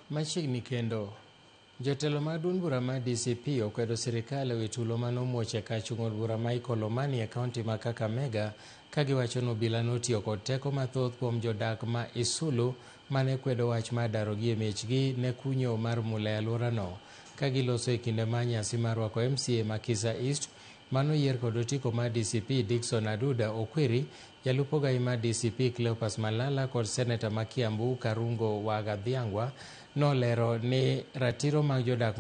Machiegni kendo, jotelo mag duond bura mar DCP okwedo sirikal ewi tulo manomuoch e kar chung' od bura ma Ikolomani e kaunti ma Kakamega ka giwacho ni obila notiyo kod teko mathoth kuom jodak ma Isulu mane kwedo wach mar darogi e miechgi ne kunyo mar mula e alworano ka giloso e kinde mar nyasi mar rwako MCA ma Kisa East manoyier kod otiko mar DCP Dickson Aduda Okwiri, jalup ogai mar DCP Cleopas Malala kod seneta ma Kiambu Karungo wa Gathiangwa nolero ni ratiro mag jodak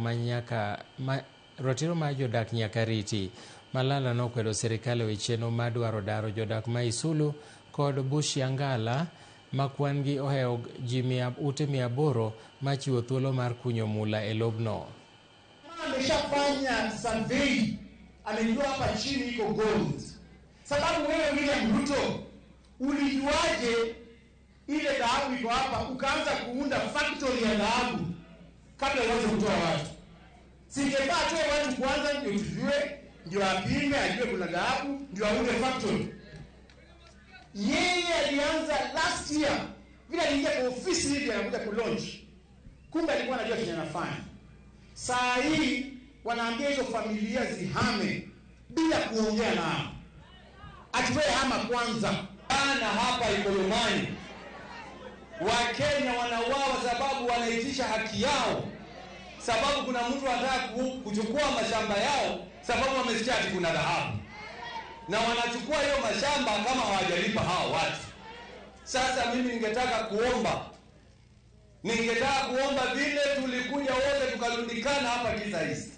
ratiro mar jodak nyaka riti. Malala nokwedo sirikal ewi chenro mar dwaro daro jodak ma Isulu kod Bushiangala ma kwan gi ohewo ji ute 800 machiwo thuolo mar kunyo mula e lobno. Ameshafanya survey, amejua hapa chini iko gold. Sababu wewe William Ruto ulijuaje ile dhahabu iko hapa ukaanza kuunda factory ya dhahabu kabla uanze kutoa watu? Singefaa atoe watu kwanza ndio tujue, ndio apime ajue kuna dhahabu ndio aunde factory. Yeye alianza last year, vile aliingia kwa ofisi hivi anakuja ku-launch. Kumbe alikuwa anajua chenye anafanya. Saa hii wanaambia hizo familia zihame bila kuongea nao. Ati wewe hama kwanza. Ana hapa Ikolomani Wakenya wanauawa sababu wanaitisha haki yao, sababu kuna mtu anataka kuchukua mashamba yao, sababu wamesikia ati kuna dhahabu, na wanachukua hiyo mashamba kama hawajalipa hao watu. Sasa mimi ningetaka kuomba vile tulikuja wote tukalundikana hapa Kisa East,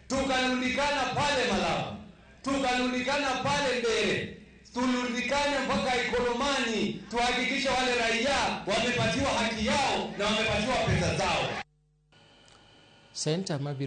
tukalundikana pale Malaba, tukalundikana pale Mbere, tulundikane mpaka Ikolomani, tuhakikishe wale raia wamepatiwa haki yao na wamepatiwa pesa zao. Senta mabiro